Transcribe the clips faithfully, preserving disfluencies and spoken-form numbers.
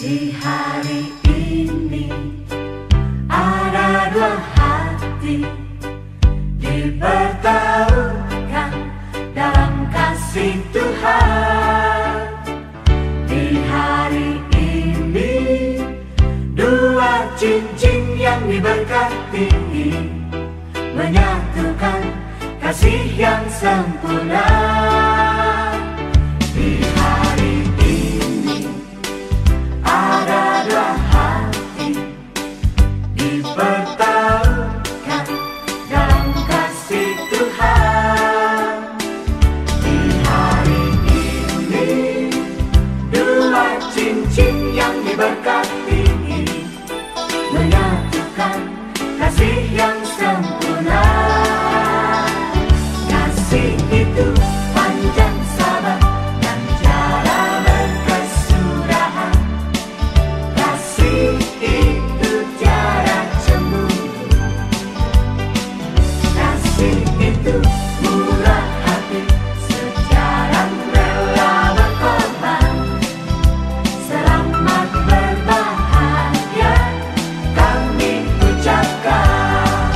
Di hari ini ada dua hati dipertaruhkan dalam kasih Tuhan. Di hari ini dua cincin yang diberkati menyatukan kasih yang sempurna. Di hari ini ada dua hati dipertaruhkan dalam kasih Tuhan. Di hari ini dua cincin yang diberkati menyatukan kasih yang sempurna. Kasih itu panjang sabar dan tiada berkesudahan. Kasih itu tiada cemburu. Kasih itu murah hati, setia dan rela berkorban. Selamat berbahagia kami ucapkan.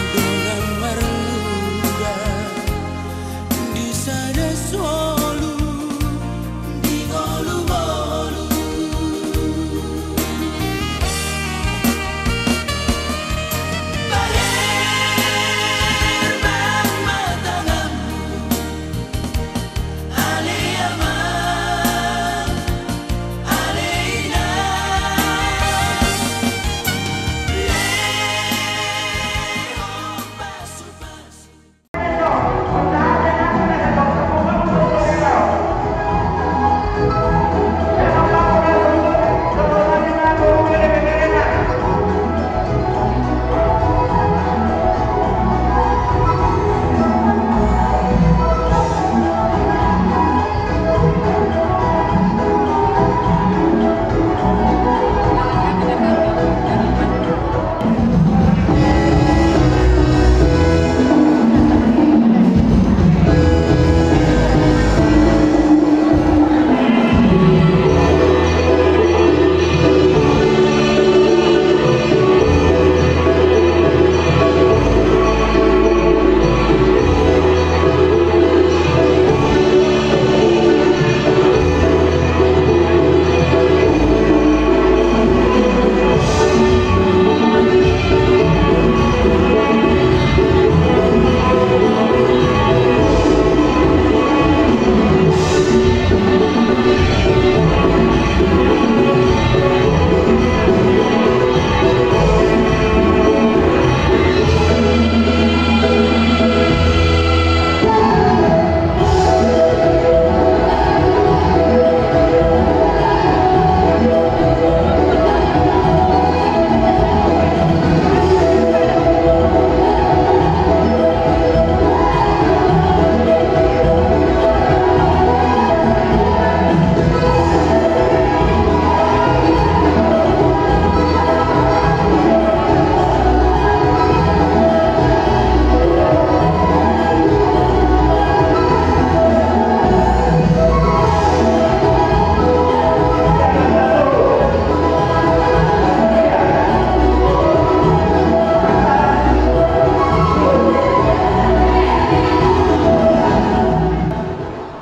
Dengan merluda di sana solu di golu-golu. Bayer bang matanam.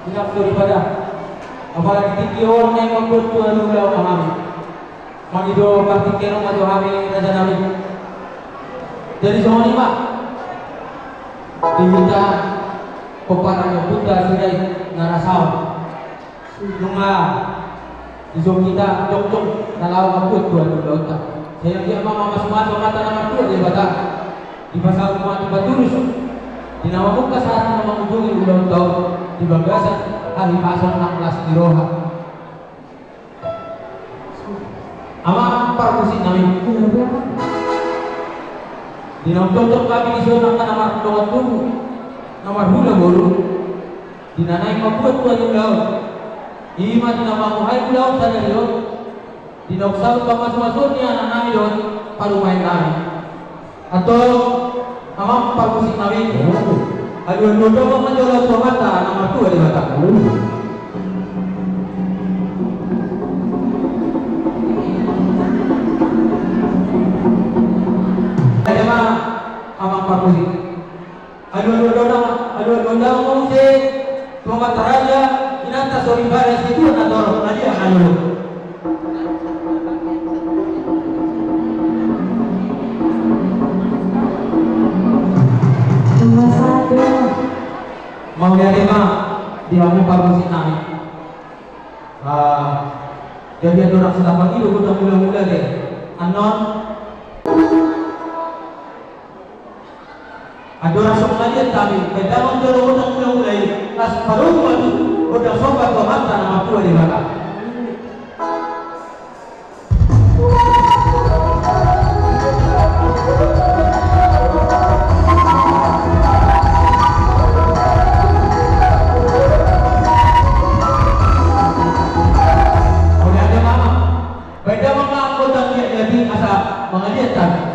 Inap daripada apalagi tinggi orang yang membuat Tuhan ulah pahami. Mangido bakti keno mado hami raja nami. Jadi songon i ma di hita pomparan ni ompunta Sirait na rasaon. Nunga di son hita jongjong na laho mambuat Tuhan ulaonta. Sai anggiat ma mamasumasu Amanta na martua Debata, dipasaut ma tu paturus di na mamungka sahat na mangujungi ulaonta on di bagasan hahipason nang las ni roha. Amang parmusik nami. Di na umtotop hami dison angka na mardongan tubu, na marhula boru, di na naeng mambuat Tuhan ulaon, i ma di na manguhai ulaon sadari on, di na umsaut pamasumasu ni anak nami dohot parumaen nami. Antong, amang parmusik nami. Aduh, aduh, aduh, aduh, aduh, aduh, aduh, aduh, aduh. Aduh, amang parmusik. Aduh, aduh, aduh, aduh, aduh, aduh, aduh, aduh, aduh, aduh. Tuan Mataraja, inanta soripada si Tuan Nator, na dia na lolo. Mauliate ma di hamu parmusik nami. Ah, jadi adoran sitampang ido godang mula-mula de. Anon. Adoran so mangaliat hami, baen damang jolo godang mula-mula i, las parumaen tu godang somba tu Amanta na martua Debata. Mauliate ma. Baen damang godang liat-liat i asa mangaliat hami.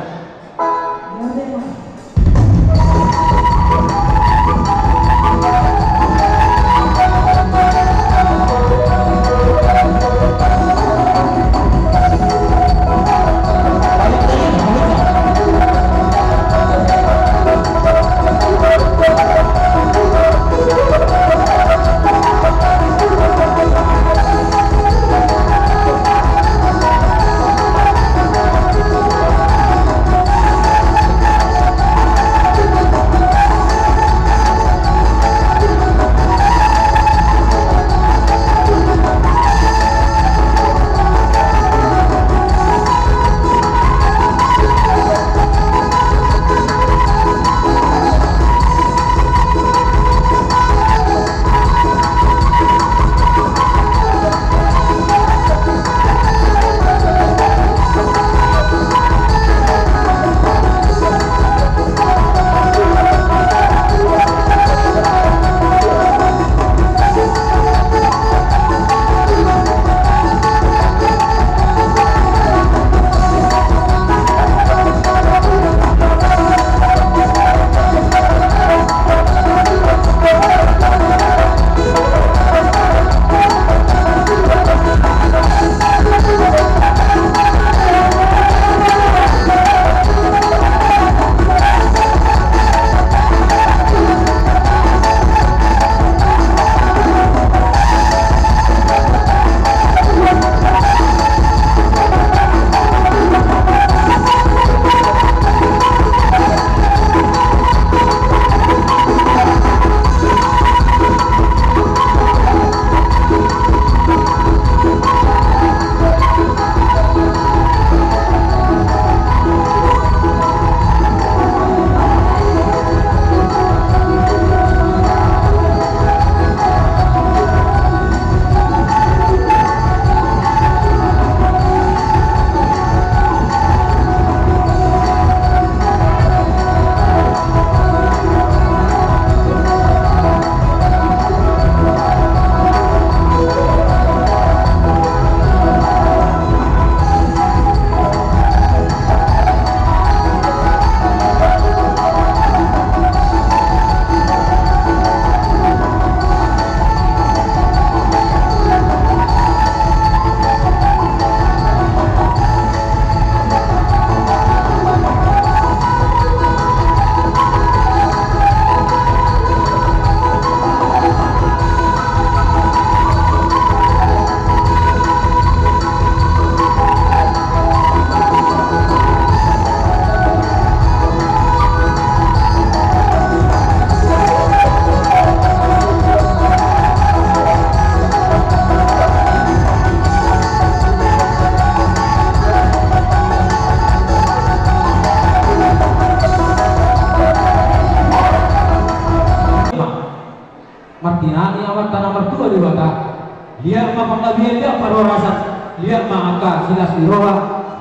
Biar lia parhorasan, lia ma angka si las ni roha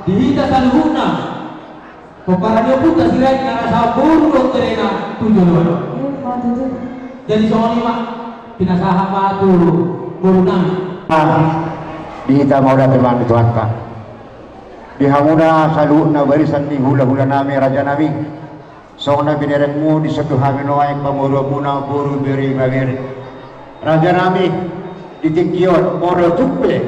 di hita saluhutna. Poparanio puta sirait na rasa boru do terena tujuan. Jadi songon i ma pinasahat ma tu boru nami. Di hita ma ula teman di Tuhanta, di hamuna saluhutna barisan ni hulahula nami, raja nami. Songon na binerengmu di sotu hami nuaeng pamoruonmuna boru bere ibebere. Raja nami, di tingki on molo tung pe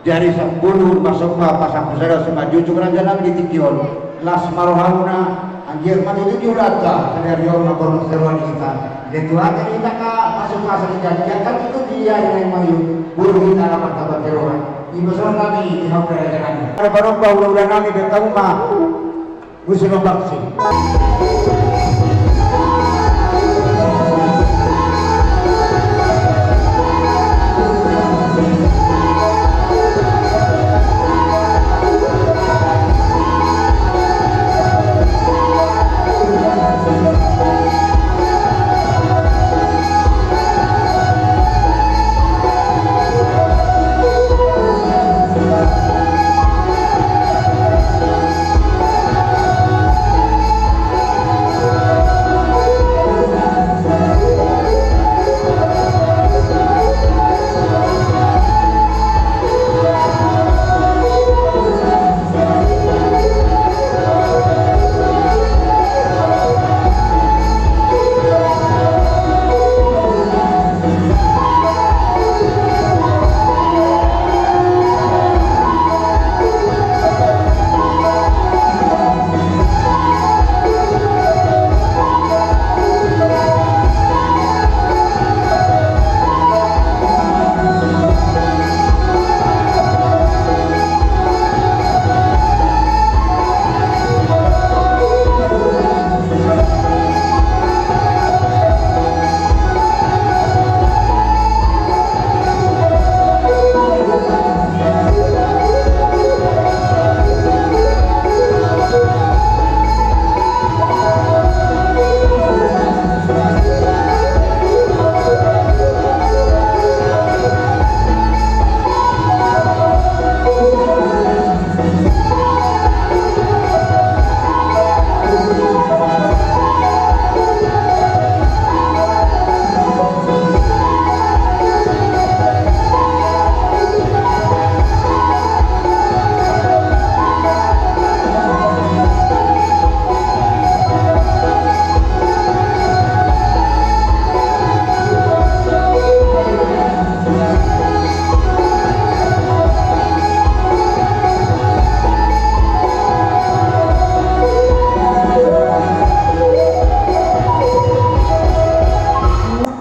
jari sampulu marsomba pasampu sada simanjujung, raja nami, di tingki on las ma rohamuna. Anggiat ma tutu di hulanta sadari on na boru seroan hita. Di Tuhanta di hita na masuka sariga, anggiat ma tutu di ari na i mangido boru hita na martamba seroan. Ibosohon nami di hamuna, raja nami. Ada panomba hulahula nami, bertamu ma. Musim bakti.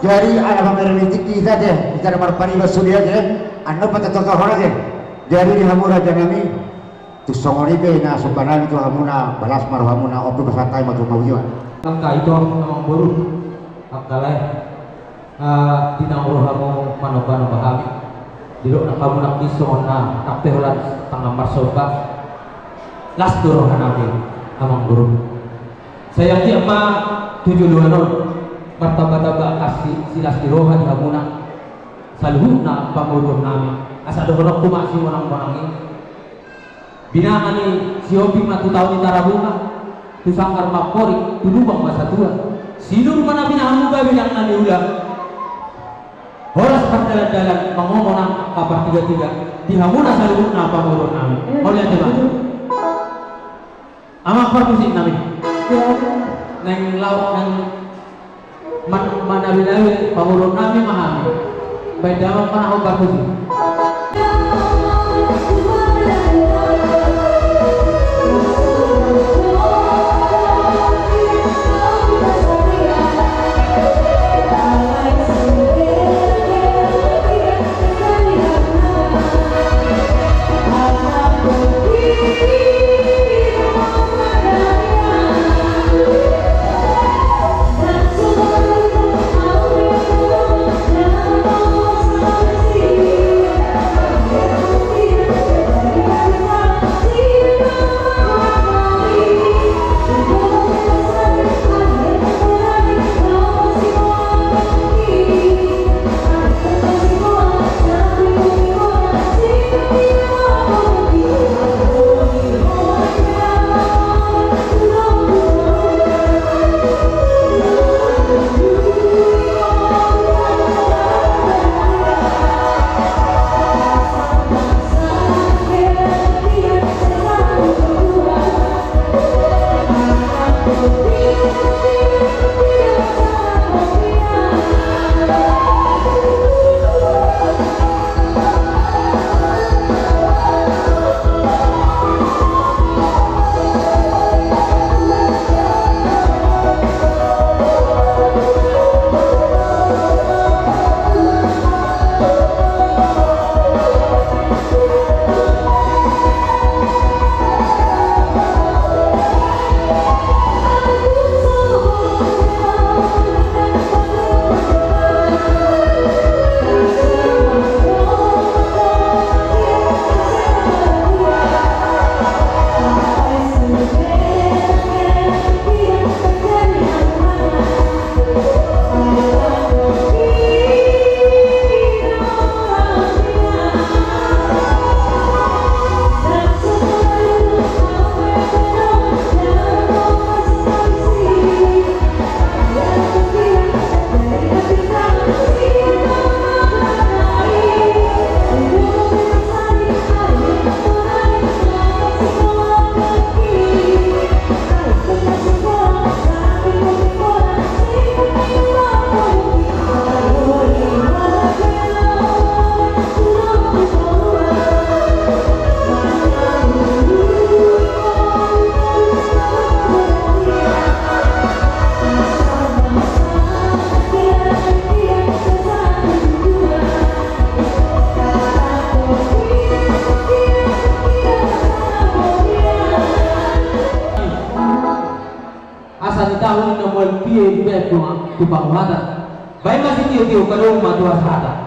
Jadi ala pamereng ni tingki hita de, hita de marpariba sude de, anu pata toto hora de. Jadi di hamu raja nami, tu songon i pe na somba nami tu hamuna, balas ma rohamuna, opi pasantai ma tu hamuna. Angka ito amang boru, angka lae, eh, di naung ro hamu manomba-nomba hami. Didok nang hamu nangkin songon na, nang pe holan tangga marsomba. Las do roha nami, amang boru. Sai anggiat ma tu joloan on martamba-tamba angka si, si las ni roha di hamuna saluhutna pamoruon nami. Asa dohononku ma simonang-monang i. Binanga ni si Opik ma tu tao ni Tarabunga, tu sanggar ma amporik, tu lubang ma satua. Sinur ma na binahanmu gabe nang na niula. Horas mardalan-dalan mangomo nang angka partiga-tiga di hamuna saluhutna pamoruon nami. Mauliate ma. Amang parmusik nami. Naeng laho, naeng man-, manabi-nabi pamoruon nami ma hami. Baen damang ma na ho parmusik. Tahu na mual pie di beto a tu bang wada. Bai masi tio-tio kada uma tu asada.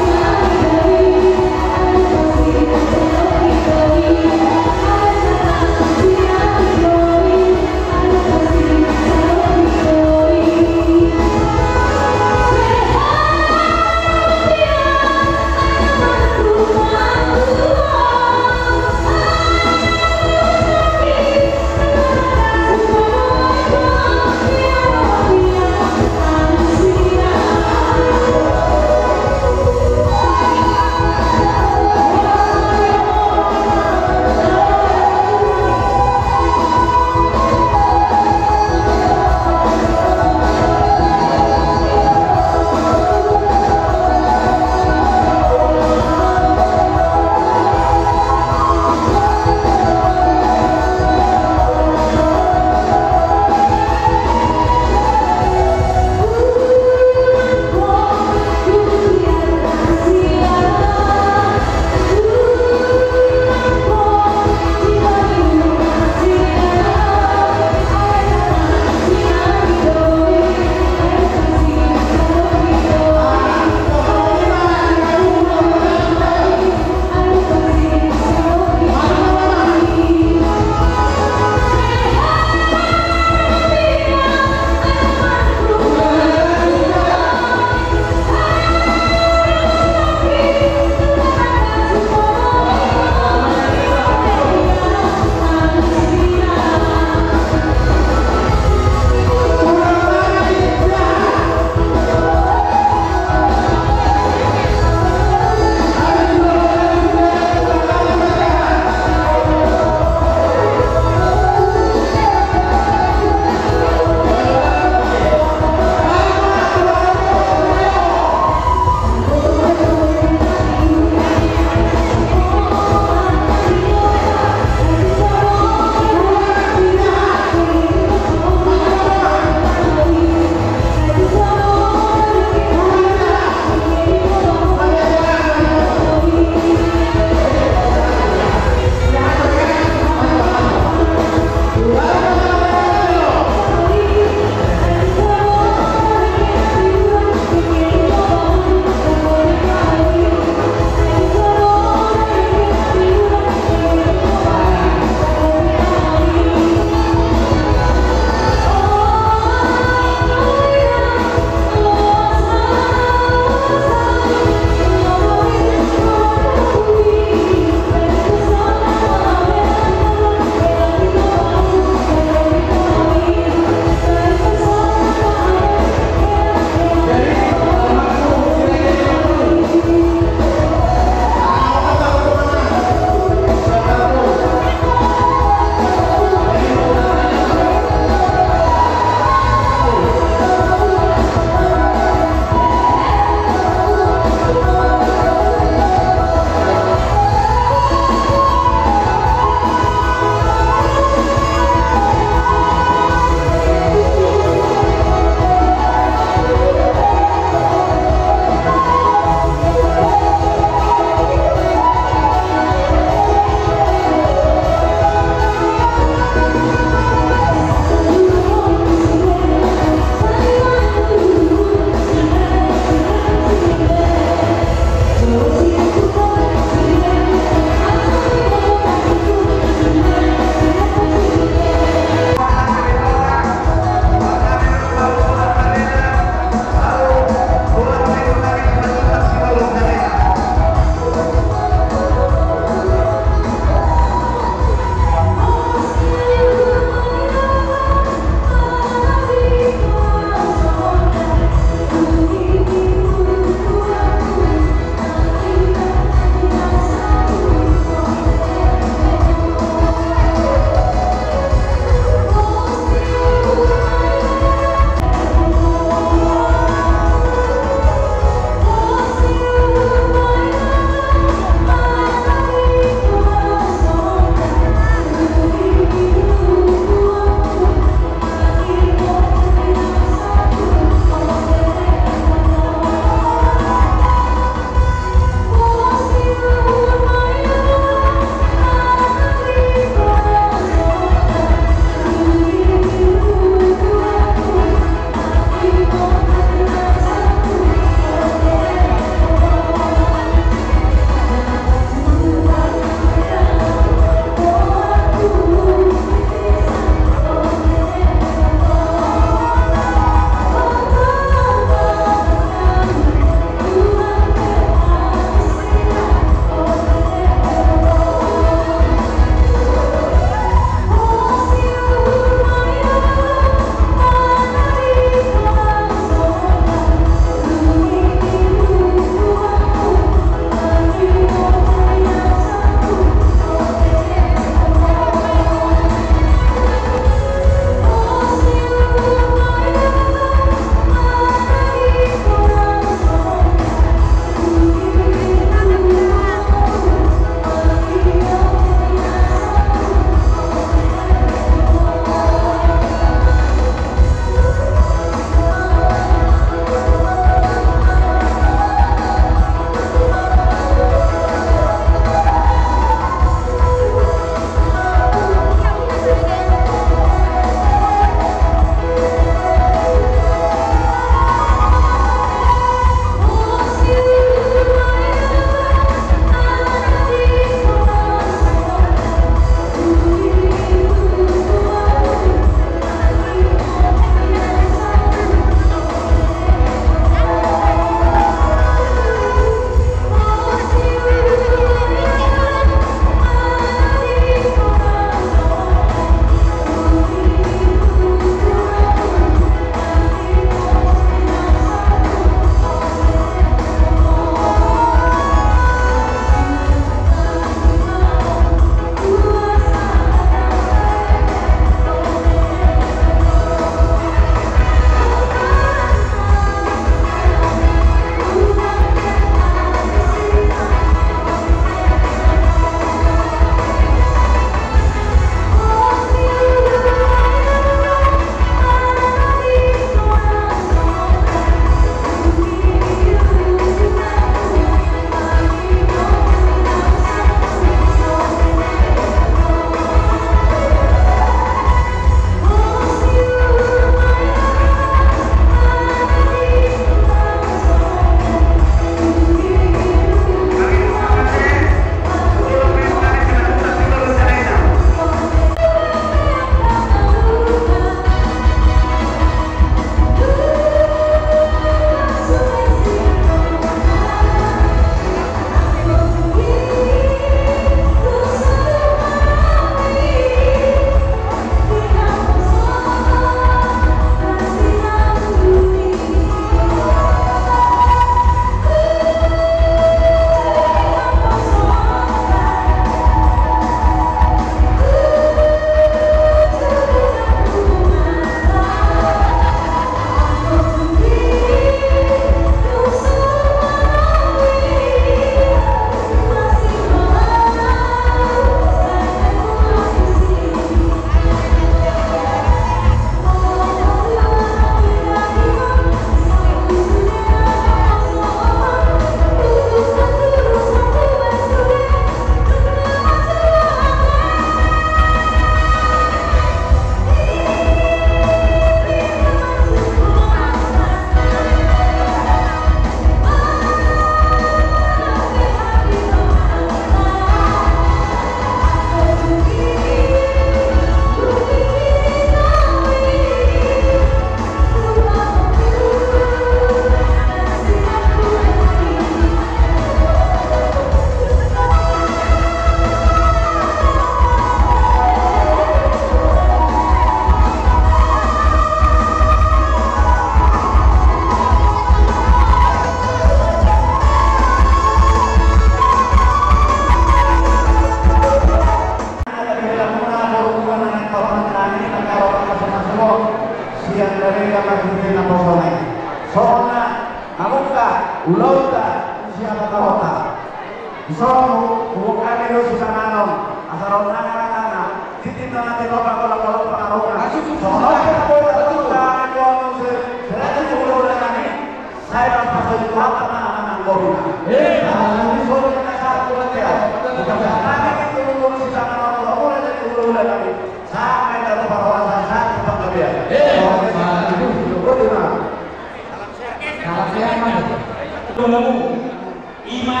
Ima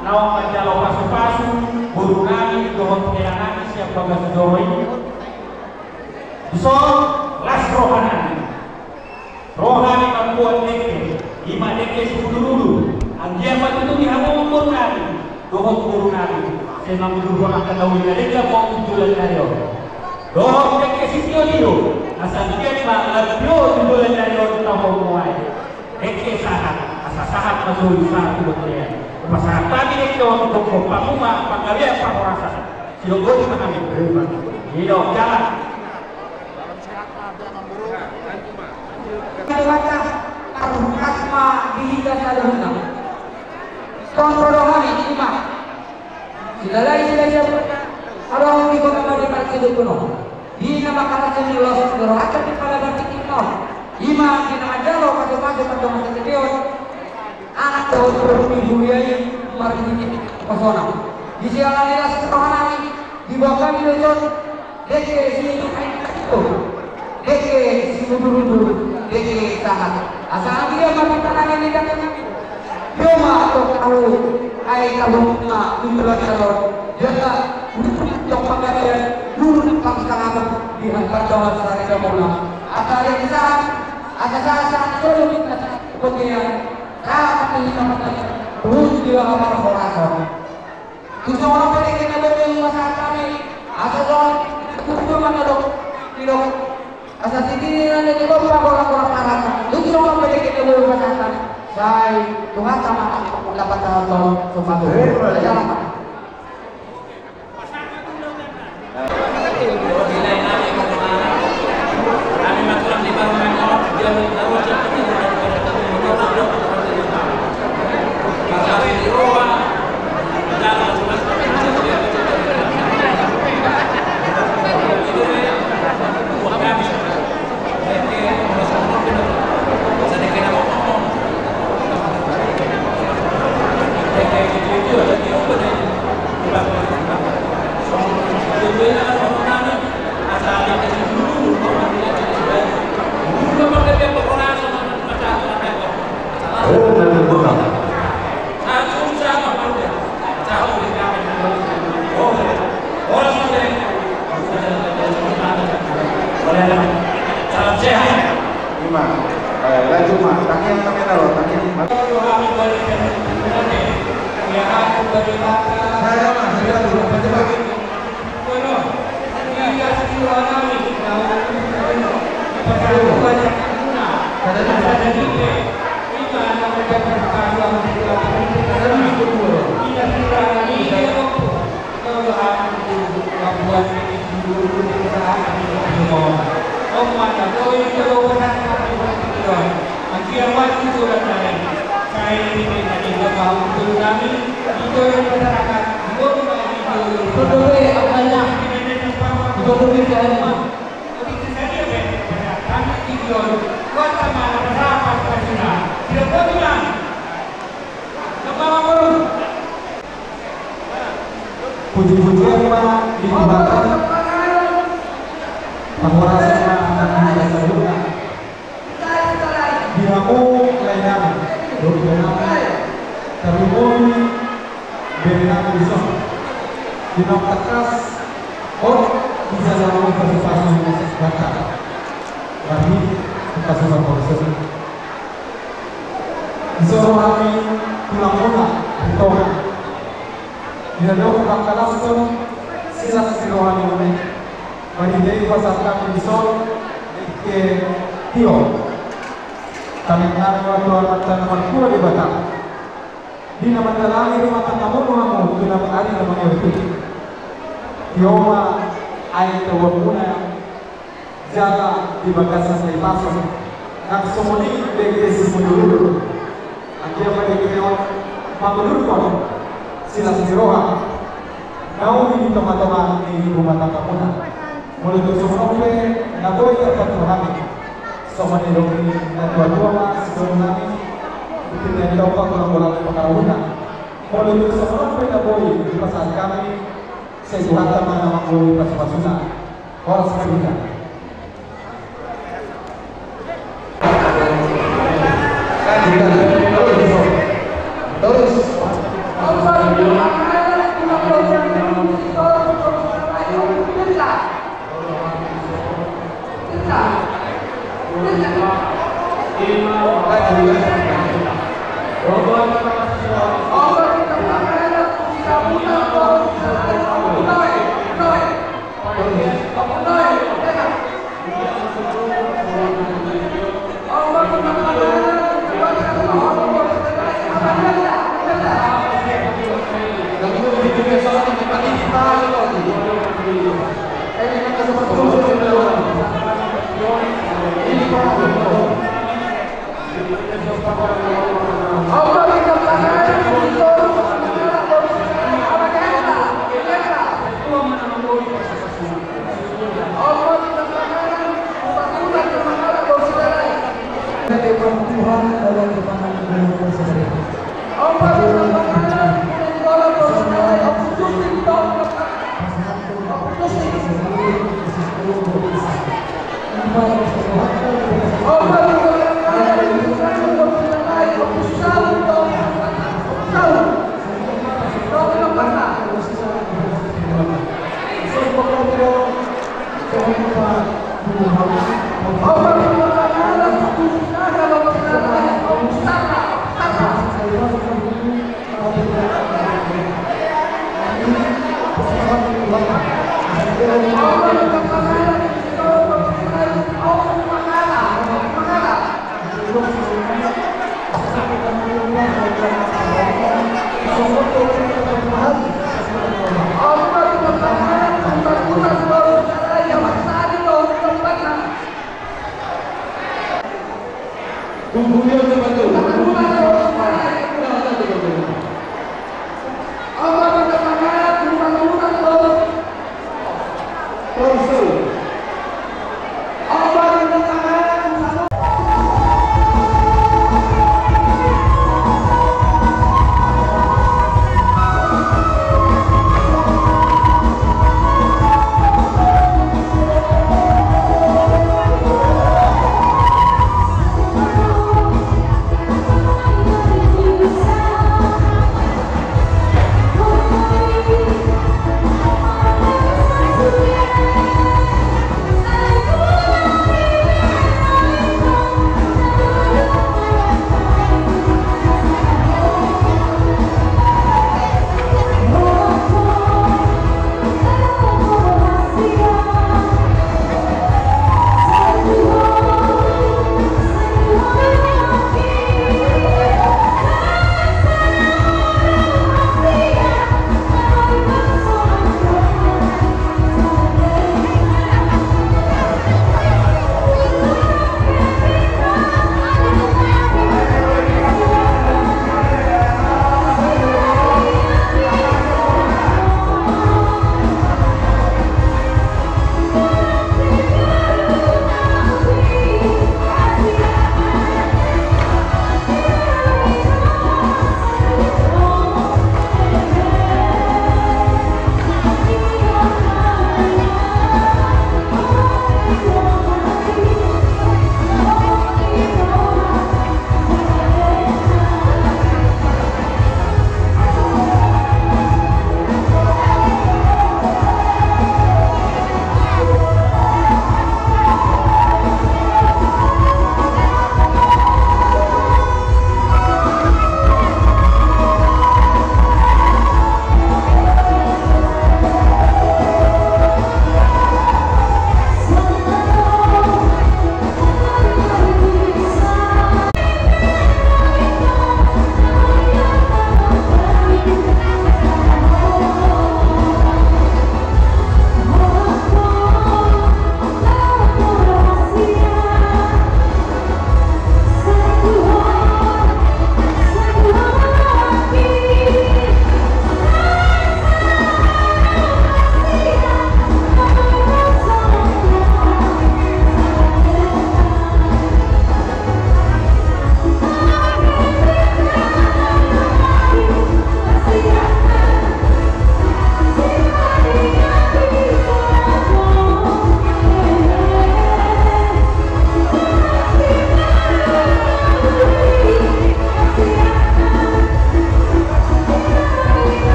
naon manjalo pasu-pasu, boru nami, dohot tia nami, siap bagas doi. Dison, las roha nami. Roha nami mambuat deke, ima deke si mudur-udur. Anggia matutu di hamu boru nami, dohot boru nami. Sema mudur-udur angka daun ina deke mau tutulan dayo. Dohot deke si tio-tio, asa anggia ma la tio tutulan dayo di taho muai. Deke sahat, asa sahat ma soi sahat tu botea. Pasahat tadi deke waktu toko pamuma, panggalia pamorasa. Silo godi ma kami. Iyo, jalan. Kata-kata, arungkas ma di hita saluhutna. Kontrol rohani, ima. Sila lai, sila siap. Arung di kota mari para sidu kuno. Di nama kala sini los, doro akan di pala batik ino. Ima, di nama jalo, pasu-pasu, pasu-pasu, pasu-pasu. Anak tahu turun di dunia ini, mari ini, pesona. Di sila lai, las rohani, di bawah kami, los. Deke si mudur-udur, deke sahat. Asa anggia ma di tangan ini dan ini. Yo ma tok alu, ai kabung ma, undulan talon. Jaga, tok panggabean, duru pangsangaban, di hantar doa sari damona. Asa yang sahat, asa sahat, sahat, solo kita, kotia, rapat ini sama kita, terus dia apa orang. Dison olo pe deke na boi pasahat nami. Asa dison, dison mana dok, didok. Asa sitini na deke dok, pa gora-gora parata. Dison olo pe deke na boi pasahat nami. Sai, Tuhan sama, dapat dalam Tuhan, Tuhan. Eh, boleh. Dalam. Salam sehat. Ima, eh, laju ma, tangiang, tangiang, tangiang. Saya ma, saya dulu, macam apa? Puji-pujian ma di Tuhan. Pangorasa ma di Tuhan. Di hamu lainami, doki nami, tapi moni beri nami dison. Di nami takas, oh, bisa sama pasu-pasu Batak. Tapi, pasu-pasu. Dison roha nami tulang muna, di tonga. Di dalam pangkalason, silas di roha nami. Mari dei pasahat kami dison, ke tio. Kami nami waktu amat tanah markua di Batak. Di nama dalam rumah tangga munu hamu, tu nama ari nama ngerti. Tio ma, ai tio muna, jaga di bagasan di pasu. Nang somoni deke si mudur-udur. Anggia ma deke neon mamudurkon silas di roha. Nawi di tonga-tonga di rumah tangga muna. Molo tu somono pe na boi dapat rohani. Somoni doki na tua-tua ma si doki nami. Tina ito pa kolaborasi pakarawina. Kalau itu semua pena boi, di pasar kami, saya curhat sama nama boi, pas-pasuna. Horas ka bida. Terus.